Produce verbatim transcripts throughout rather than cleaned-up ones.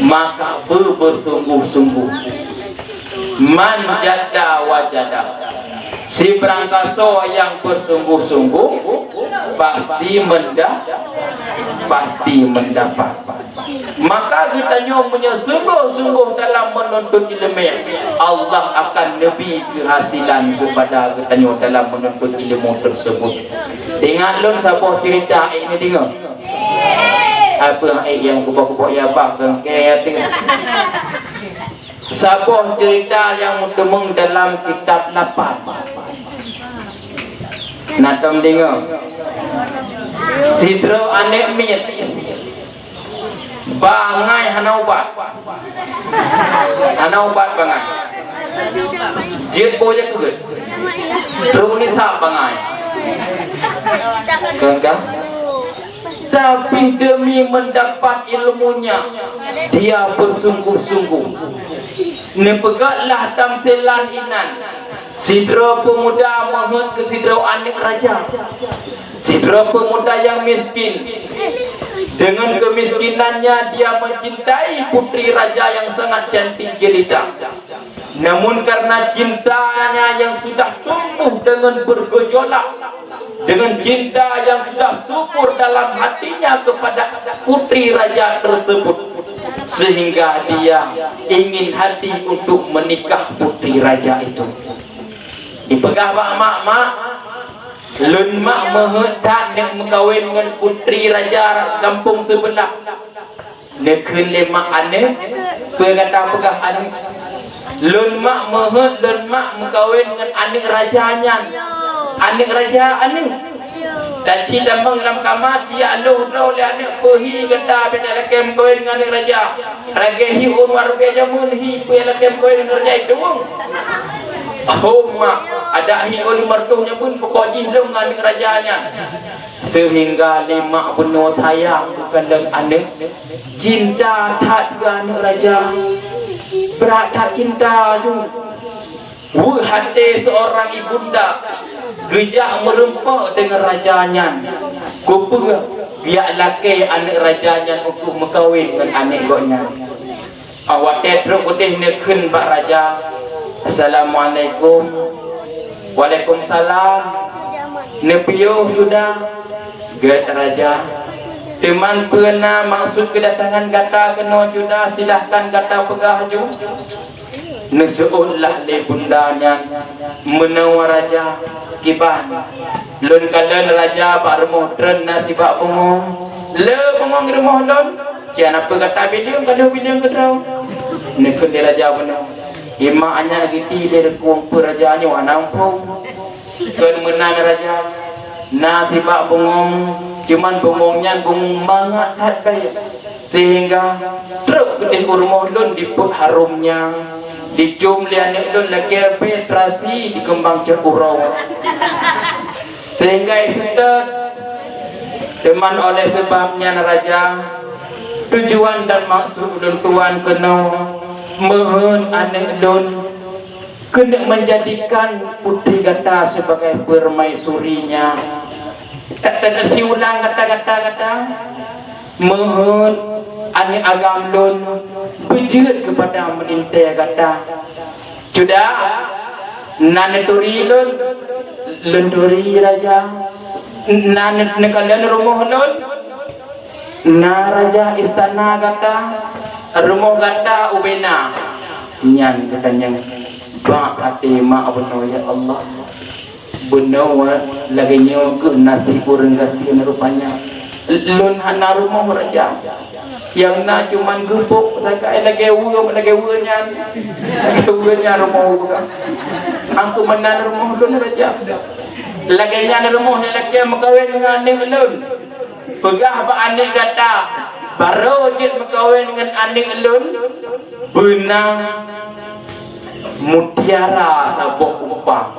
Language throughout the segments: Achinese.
Maka beu-, beusungguh-sungguh. Man jadda wajada. Sibarangkasoe nyang beusungguh-sungguh, pasti menda-, pasti mendapat. Maka geutanyoe meunyoe sungguh-sungguh dalam menuntut ileumèe, Allah akan neubri keuhasilan keupada geutanyoe dalam menuntut ilmu tersebut. Ingat lôn saboh cerita, eh, neudeungö. Apa, eh, nyang kuboh-kuboh ya bah, keu kèe ya teuh. Saboh cerita nyang meuteumeung dalam kitab Lapan. Na tom deungö. Sidroe aneuk miet. Bangai hana ubat. Hana ubat bangai. Jeuet boh jakeuet. Trok nisab bangai. Kan, kan? Tapi demi mendapat ilmunya, dia bersungguh-sungguh. Neupeugöt lah tamsilan inan. Sidroe peumuda meuheuet keu sidroe aneuk raja. Sidroe peumuda nyang miskin. Dengan kemiskinannya, dia mencintai putri raja yang sangat cantik jelita. Namun, karena cintanya yang sudah tumbuh dengan bergejolak, dengan cinta yang sudah subur dalam hatinya kepada putri raja tersebut, sehingga dia ingin hati untuk menikah putri raja itu. Dipeugah bak mak, "Mak, lôn mak meuheuet that neuk meukawen ngon putri raja gampông seubeulah." Neukheun lé mak aneuk, "Peue gata peugah aneuk?" "Lôn mak meuheuet lôn mak meukawen ngon aneuk raja nyan." "Aneuk raja aneuk?" "Taci tamong lam kama, ci jak lôh droe lé aneuk, peue hi gata bèk talakèe meukawen ngon aneuk raja. Lagèe hi ureueng luwa rubèe jameun hi, peue lakèe meukawen ngon raja itu." "Oh mak, adak hi ureueng luwa rubèe jameun, pokok jih lôn ngon aneuk raja nyan." Sehingga lé mak bunoe sayang bukan lé aneuk, cinta that keu aneuk raja, brat that cinta ju. Weueh até seorang ibunda geujak meurumpok deungon raja nyan, keupeue geujak lakèe aneuk raja nyan untuk meukawen ngon aneuk gobnyan. Awak watèe trok keudeh neukheun bak raja, "Assalamualaikum." "Waalaikumsalam." "Neupiôh ju dah?" "Gèt raja." "Teuma peue na maksud keudatangan gata keunoe ju dah, silahkan gata peugah ju." Neuseuôt lah lé bunda nyan, "Meunoe raja, kiban lôn kalon raja bak rumoh droen na sibak bungöng." "Le bungöng rumoh lôn?" "Ci hana peue gata bileung, ka lheueh bileung keudroe." Neukheun lé raja bunoe, "Ié mak, nyan geutiek lé reukong peue raja nyoe hana muphom." "Kon meunan raja, na sibak bungöng, cuman bungöng nyan bungöng mangat that bèe. Sehingga trok keudeh u rumoh lôn dipeuet haromnya, dicium lé aneuk lôn lakèe bèe teurasi dikeumbang cot uroe." Sehingga iseutôt, teuma oleh sebab nyan raja, tujuan dan maksud ulôn tuan keunoe meuheuet aneuk lôn keuneuk menjadikan putri gata sebagai permaisurinya. Ka, ka, ka siulang gata, gata, gata. Meuheuet aneuk agam lôn beujeuet keupada meulintèe gata. Cudak, na neuturi lôn, lôn turi raja. Na ne-, neukalon rumoh lôn, na raja istana gata, rumoh gata ubena. Nyan geutanyong bak até mak bunoe, "Ya Allah, bunoe lagèe nyoe keuh naseb ureueng gasien rupanya. Lôn hana rumoh raja. Nyang na cuman geupok sagai lagèe weue, lagèe weue nyan. Lagèe weue nyan rumoh ulôn. Angku meunan rumoh lôn raja. Lagèe nyan rumoh nyang lakèe meukawen ngon aneuk lôn. Peugah bak aneuk gata, barô jeuet meukawen ngon aneuk lôn, beuna mutiara saboh umpang."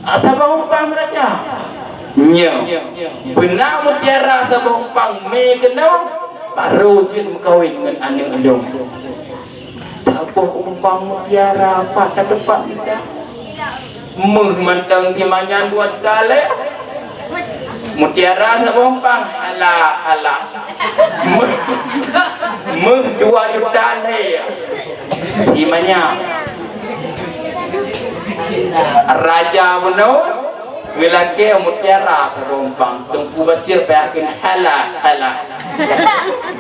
"Ah, saboh umpang raja?" "Nyo, beuna mutiara saboh umpang, mé keunoe barô jeuet meukawen ngon aneuk lôn." Saboh umpang mutiara pat ka teupat mita. Meuh mantong si manyan dua talèe. Mutiara saboh umpang, alah, alah. Meuh, Méuh dua juta lhèe. Simanya. Raja bunoe geulakèe mutiara keu Rumpang. Teungku Basir payah kheun hala, hala.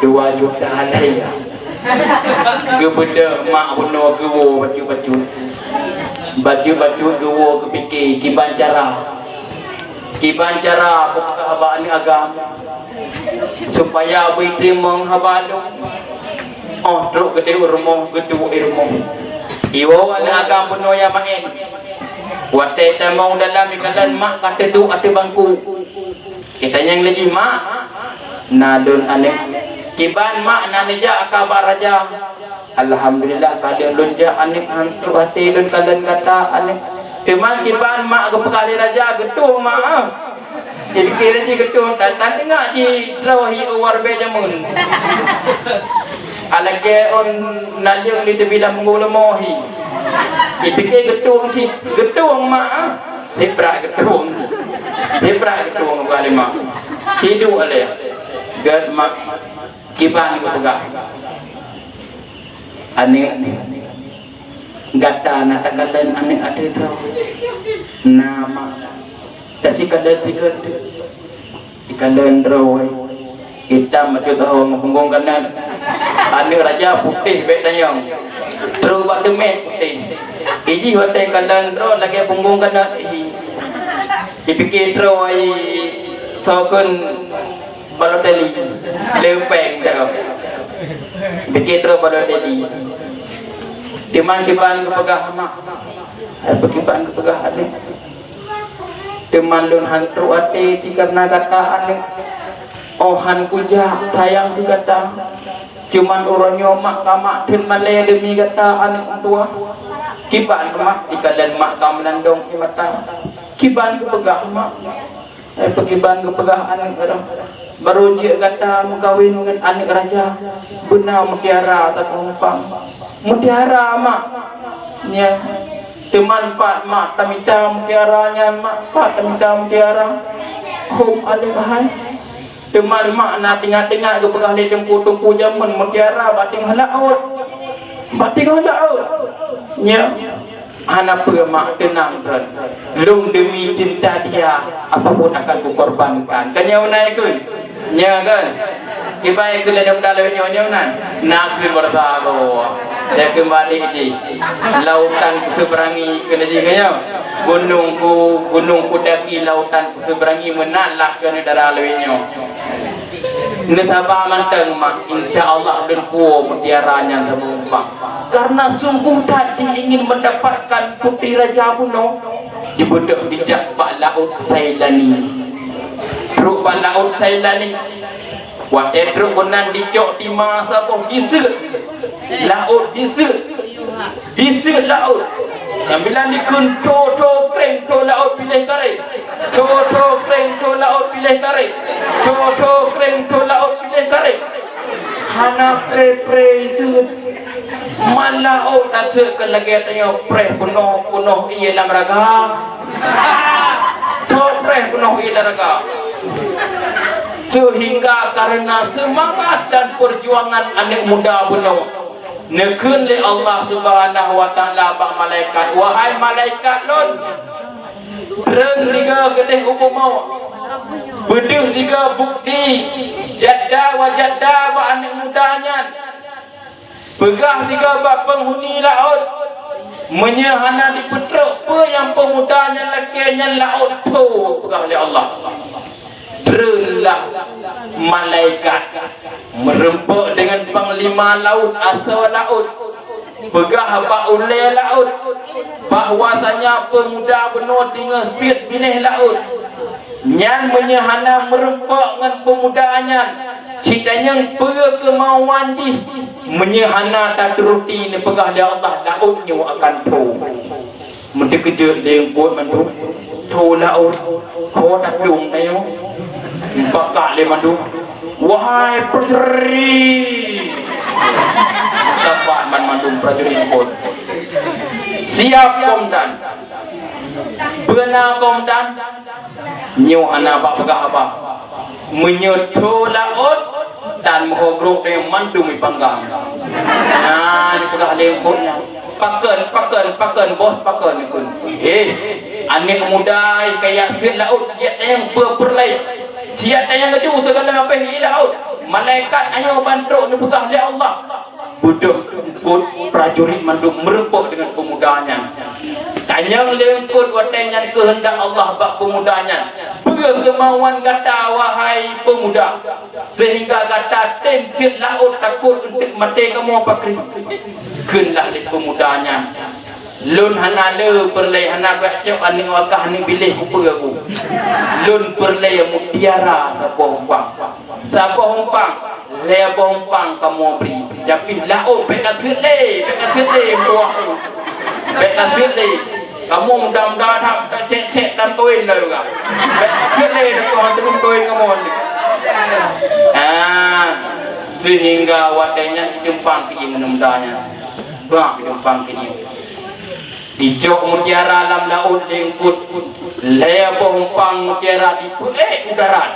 Dua juta lhèe. Geubeudôh mak bunoe geuwoe bacut-bacut. Bacut-bacut geuwoe geupike kiban cara. Kiban cara kupeugah bak aneuk agam, supaya bri teurimong haba lôn. Óh trok keudéh u rumoh, geuduek i rumoh. Iwoe aneuk agam bunoe nyang maén. Watèe tamong dalam ikalon mak ka teuduek ateueh bangku. Itanyong lé jih, "Mak, na lôn aneuk." "Kiban mak na neujak ka bak raja?" "Alhamdulillah, ka lheueh lôn jak aneuk, han trok até lôn kalon gata aneuk." "Teuma kiban mak geupeugah lé raja?" "Geutueng mak ah." Jipike lé jih geutueng, tan-tan teungoh jidroe hi u warbée jameun. Alakée ôn naleueng di teubilang munggu leumo hi. Jipike geutueng cit, "Geutueng mak ah." Sibrak geutueng. Sibrak geutueng bak lima. Siduek lé. Gét mak. Kiban geupeugah, "Aneuk, gata na takalon aneuk ateueh droe?" "Na mak." "Tasikalon sigoe teuk." Ikalon droe. Itam bacut taho ngon punggong kanot. Aneuk raja putéh bèk tanyong. Trok bak teumèt putéh. Ijih watèe kalon droe lagèe punggong kanot. Ih. Jipike droe, soe kheun Balotelli. Leupeng dah. Jipike droe Balotelli. Teuma kiban geupeugah mak. Hai, kiban geupeugah aneuk. Teuma lôn han trok até cit kareuna gata aneuk. Óh han kujak sayang keu gata. Cuman uroe nyoe mak ka mak theun malèe deumi gata aneuk meutuwah. Kiban mak, ikalon mak ka meulandong ie mata. Kiban geupeugah mak. Eh, peukiban geupeugah aneuk ureueng. Barô jeuet gata meukawen ngon aneuk raja. Beuna mutiara tapeumuphom. Mutiara mak. Nya. Teuma pat mak tamita mutiara nyan mak, pat tamita mutiara. Hom aneuk hai. Teuma mak na teuingat-teuingat geupeugah lé teungku-teungku jameun mutiara bak teungoh laôt. Bak teungoh laôt. Nya. Hana peue mak, teunang droen. Lôn demi cinta dia, apapun akan kukorbankan. Kan nyoe na ikheun? Nya kan? Kiban keu lé dam daleh nyoe, nyoe na. Na keu bersago. Dia kembali di lautan kuseberangi keu lé jih nyoe. Gunong ku, gunong kudaki lautan kuseberangi meunan lah keu dara lé nyoe. Neusaba mantong mak, insya Allah lôn puwoe mutiara nyan saboh umpang. Karena sungguh that ingin mendapatkan putri raja bunoe, dibeudôh dijak bak laôt Sailani. Trok bak laôt Sailani. Watèe trok keunan dicok tima saboh diseuet. Laôt diseuet. Diseuet laôt. Sambilan dikheun, "Tho, tho, kreng, tho laôt piléh karét. Tho, tho, kreng, tho laôt piléh karét. Tho, tho, kreng, tho laôt piléh karét." Hana preh-preh seuet. Man laôt taseuet keu lagèe tanyoe preh peunoh-peunoh ié lam raga. Tho preh peunoh ié lam raga. Seuhingga kareuna seumangat dan peujuangan aneuk muda bunoe, neukheun lé Allah Subhanahu wa Taala bak malaikat, "Wahai malaikat lôn, treun sigoe keudeh u bumoe, beudôh sigoe bukti jadda wa jadda bak aneuk muda nyan. Peugah sigoe bak peunghuni laôt, meunyoe hana jipeutrok peue nyang peumuda nyan lakèe nyan laôt tho," peugah lé Allah. Treunlah malaikat meureumpok deungon panglima laôt asoe laôt, peugah bak ulèe laôt bahwasanya peumuda bunoe teungoh seuet binéh laôt. Nyan meunyoe hana meureumpok ngon peumuda nyan, cit tanyong peue keumauan jih, meunyoe hana taturuti neupeugah lé Allah, laôt nyoe akan tho. Meuteukeujot lé eungkôt mandum, tho laôt, ho tadong tanyoe, bakak lé mandum. Wahai prajurit! Sapat banmandum prajurit eungkôt. Siap, Komandan. Beuna, Komandan. Nyoe hana bak peugah haba. Meunyoe tho laôt, Dan meuhogrok deungon mandum ipanggang. Nah, dipeugah lé eungkôt nyan. Pakon, pakon, pakon, bos, pakon, eungkôt. Eh, aneuk muda kaya seuet laôt, siat nyang peu-, peureulée. Siat nyang laju, segala habéh i laôt. Malaikat nyoe ban trok neupeugah lé Allah. Beudôh eungkôt prajurit mandum meurumpok deungon peumuda nyan. Tanyong lé eungkôt watée nyan keuheundak Allah bak peumuda nyan. Peue keumauan gata, wahai peumuda? Sehingga gata tem cit laôt takot eunteuk maté kamoe pakri. Kheun lah lé peumuda nyan, lôn hana le peureulée, hana bak cok aneuk wakah aneuk biléh kupeue aku. Lôn peureulée mutiara saboh umpang. Saboh umpang, lhée boh umpang kamoe bri. Tapi laôt bék ka cit lé, bék ka cit lé buah. Bék ka cit lé. Kamoe muda-muda that, ka cek-cek dan kawin dah juga. Bèk keuneuk lé, dah kawin kamoe ni. Ah, sehingga watèe nyan jitumpang keu ié muda nyan. Bah, jitumpang keu ié. Jicok mutiara lam laôt lé eungkôt. Lhèe boh umpang mutiara jipeuék u darat.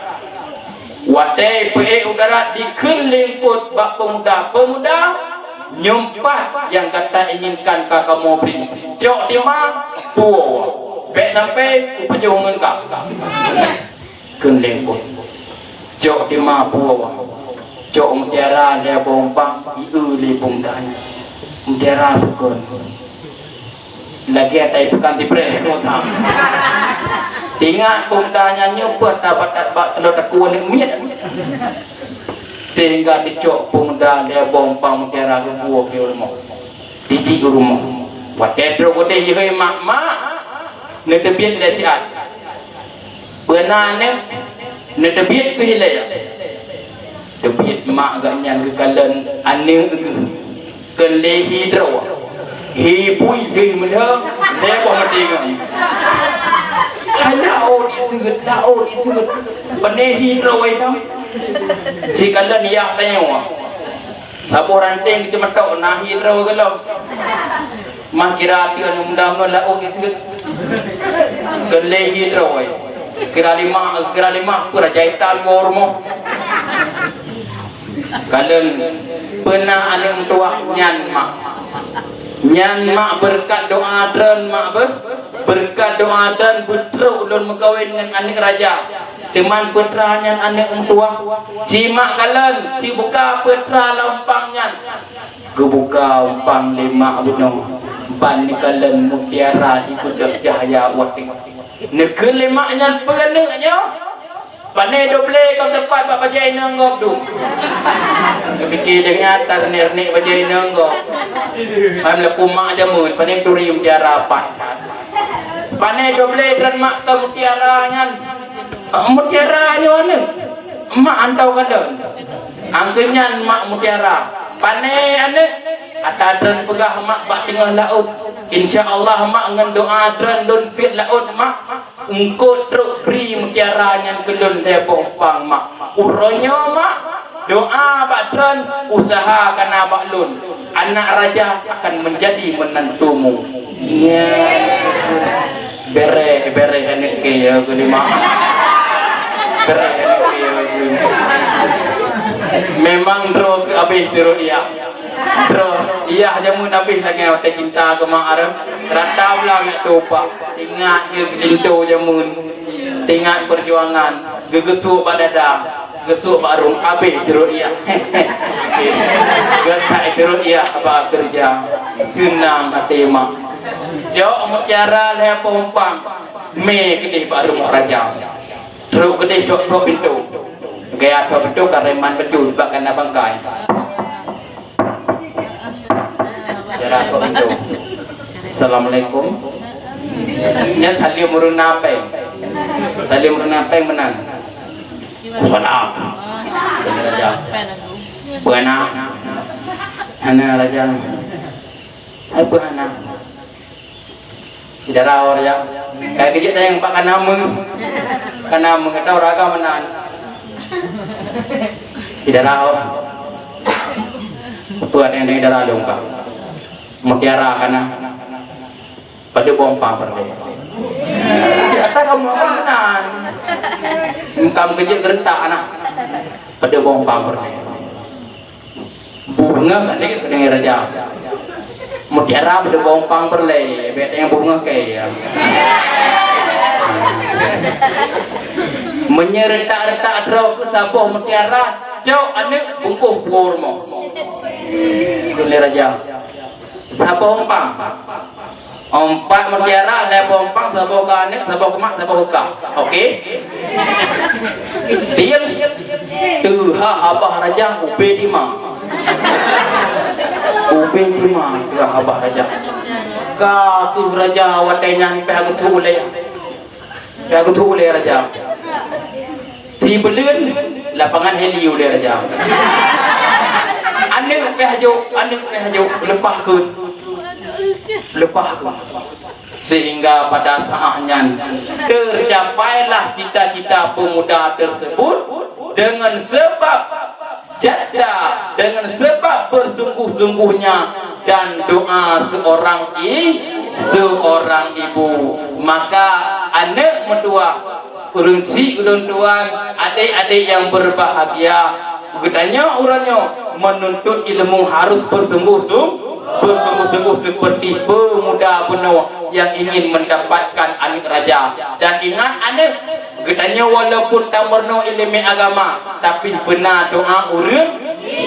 Watèe peuék u darat dikheun lé eungkôt bak peumuda, "Peumuda, nyoe pat nyang gata inginkan ka kamoe bri. Cok teuma, puwoe. Bèk sampai kupajoh ngon ka." Kheun lé eungkôt. Cok teuma, puwoe. Cok mutiara lhèe boh umpang, jieu lé peumuda nyan. Mutiara bukon. Lagèe tai peukan tipreh, nyoe tham. Ingat peumuda nyan nyoe peuet tabat bak teulôh takue aneuk miet. Sehingga jicok peumuda lhèe boh umpang mutiara geupuwoe u rumoh. Jijak u rumoh. Watèe trok u deh jihôi mak, "Mak, neuteubiet lé siat." Peue na aneuk? Neuteubiet keu ilèe. Teubiet mak geuh nyan geukalon aneuk geuh. Kheun lé hi droe. Hi bui, hi meulhö, lhèe boh maté ngon. Hana oh diseuet, na oh diseuet. Pane hi droe tau. Jikalon yah tanyoe. Saboh ranting keuceumeutôk na hi droe goh lom. Mah kira pion muda-muda laôt diseuet. Kheun lé hi droe. Kira lima, kira lima pun raja itam goh rumoh. Kalon peue na aneuk meutuwah nyan mak. Nyan mak beureukat doa droen mak beuh. Beureukat doa droen beutrok lôn meukawen ngon aneuk raja. Teuma peutra nyan aneuk meutuwah. Ci mak kalon, ci buka peutra lam umpang nyan. Geubuka umpang lé mak bunoe. Ban neukalon mutiara jibeudôh cahya watèe. Neukheun lé mak nyan, "Peue aneuk nyoe?" "Pane doblé ka teupat bak bajèe inong gob tu." Geupike deungon that reunek-reunek bajèe inong gob. Hai meulaku mak jameun, pane turi mutiara pat. "Pane doblé droen mak ka mutiara nyan." "Mutiara nyoe aneuk?" "Mak hantom kalon." "Angkeu nyan mak mutiara." "Pane aneuk?" "Ata droen peugah mak bak teungoh laôt. Insya Allah mak ngon doa droen lôn seuet laôt mak. Eungkôt trok bri mutiara nyan keu lôn lhèe boh umpang mak. Uroe nyoe mak, doa bak droen, usaha ka na bak lôn. Anak raja akan menjadi menantumu." Ya. Bèrèh, bèrèh aneuk kèe ya, keu lima. Bèrèh aneuk kèe ya, keu. Memang droe keu abéh tiroh ya. Droe, yah jameun abéh lagèe watèe cinta keu mak areuem. Rata blang jak tupak. Ingat keu cinta jameun. Ingat peujuangan. Geugeusuek bak dada. Geusok bak rueng abéh jroh yah. Geutak jroh yah bak keureuja. Seunang até mak. Jok mutiara lhèe boh umpang. Mé keudéh bak rumoh raja. Trok keudéh trok-trok pintoe. Gaya trok pintoe ka reman beutôi bak kana bangkai. Cara kok pintoe. Assalamualaikum. Nyan saleuem ureueng na péng. Saleuem ureueng na péng meunan. Salam. Raja. Peue na? Hana raja. Hai peue hana? Syedara raja. Kai keujeuet tanyong bak kana meuh. Kana meuh tau raga meunan. Syedara. Peue tanyong syedara lôn ka? Mutiara kana. Padub boh umpang peureulèe. Di atas kamoe apa meunan? Engkam keujeuet geurentak aneuk. Padub boh umpang peureulèe. Beungoh aneuk keuneuk raja. Mutiara beudeungoe umpang peureulée, bék teuingat beungoh keu ya. Meunyoe reutak-reutak droe keu saboh mutiara, cok aneuk bungkôh puwoe rumoh. Keuneuk raja. Saboh umpang. Empat mutiara, lhée boh umpang, saboh keu aneuk, saboh keu mak, saboh keu kah. Oke? Deal? Teuha abah raja ubé tima. Ubé tima teuha abah raja. Ka kheueh raja watée nyan pih geuthu lé. Ka geuthu lé raja. Sibeuleuen lapangan heli ulée raja. Aneuk pih jok, aneuk pih jok, leupah kheun. Leupah kheun. Sehingga pada saat nyan tercapailah cita-cita pemuda tersebut dengan sebab jadda, dengan sebab bersungguh-sungguhnya dan doa seorang i-, seorang ibu. Maka aneuk meutuwah, ureuëng chik ulôn tuan, adik-adik yang berbahagia, geutanyoe uroe nyoe menuntut ilmu harus bersungguh-sung-, bersungguh-sungguh seperti pemuda bunoe yang ingin mendapatkan aneuk raja. Dan ingat aneuk, geutanyoe walaupun tameurunoe ileumé agama, tapi beuna doa ureuëng,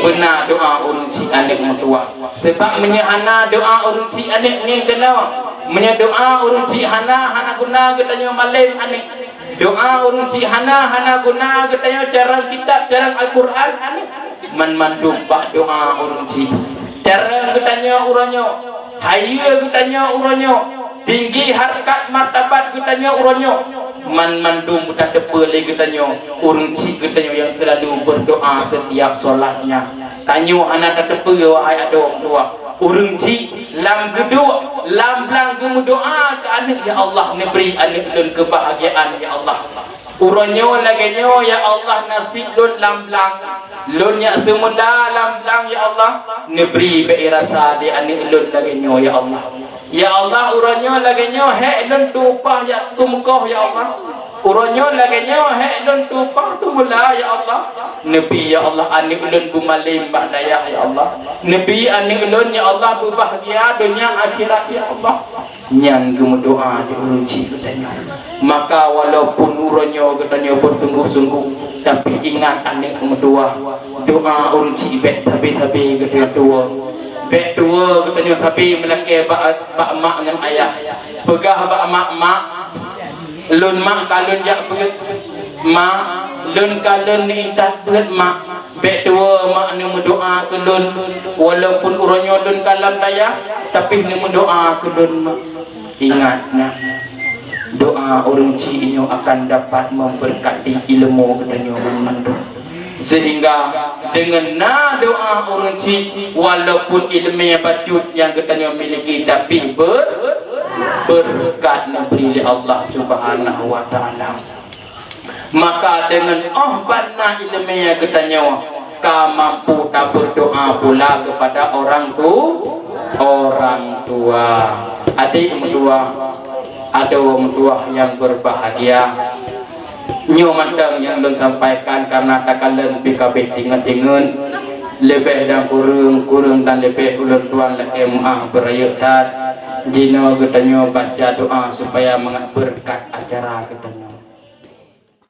beuna doa ureuëng chik aneuk meutuwah. Sebab meunyoe hana doa ureuëng chik aneuk ngieng keunoe, meunyoe doa ureuëng chik hana, hana guna geutanyoe malém aneuk. Doa ureuëng chik hana, hana guna geutanyoe carông kitab, carông Al-Qur'an aneuk. Man mandum bak doa ureuëng chik. Carông geutanyoe uroe nyoe, hayeue geutanyoe uroe nyoe, tinggi harkat martabat geutanyoe uroe nyoe, man mandum tateupeue lé geutanyoe ureuëng chik geutanyoe nyang seulalu berdoa setiap solatnya. Tanyoe hana tateupeue, wahai adoe meutuwah, ureuëng chik lam geuduek, lam blang geumeudoa keu aneuk, "Ya Allah, neubri aneuk lôn keubahgiaan, ya Allah." Uroe nyoe lagée nyoe, ya Allah, naseb lôn lam blang. Lôn nyang seumula lam blang, ya Allah, neubri bék rasa di aneuk lôn lagée nyoe, ya Allah. Ya Allah, uroe nyoe lagée nyoe hék lôn tupeue jak keu meukoh, ya Allah. Uroe nyoe lagée nyoe hék lôn tupeue seumula, ya Allah. Neubri, ya Allah, aneuk lôn beumalém bak dayah, ya Allah. Neubri aneuk lôn, ya Allah, beubahgia donya akhirat, ya Allah. Nyan geumeudoa di ureuëng chik geutanyoe. Maka walaupun uroe nyoe geutanyoe beusungguh-sungguh, tapi ingat aneuk meutuwah, doa ureuëng chik bék sabe-sabe geutanyoe tuwoe. Bék tuwoe geutanyoe sabe meulakée bak, bak mak ngon ayah. Peugah bak mak, "Mak, lôn mak ka lôn jak beuet. Mak, lôn ka lôn neuintat beuet, mak." Bék tuwoe mak neumeudoa keu lôn, walaupun uroe nyoe lôn ka lam dayah, tapi neumeudoa keu lôn mak. Ingat na, doa ureuëng chik nyoe akan dapat memberkati ilmu geutanyoe mandum. Sehingga dengan na doa ureuëng chik, walaupun ileumé bacut nyang geutanyoe miliki, tapi ber-, berkat neubri lé Allah Subhanahu wa Taala. Maka deungon óh ban na ileumé geutanyoe ka mampu tabeurdoa pula keupada orang tu, orang tua. Adik meutuwah, adoe meutuwah nyang beubahgia. Nyoe mantong nyang lôn sampaikan, kareuna takalon pih ka abéh tinget-tinget. Leubeh dan kureueng, kureueng dan leubeh ulôn tuan lakée meuáh beurayeuk that. Jinoe geutanyoe baca doa supaya mangat beureukat acara geutanyoe.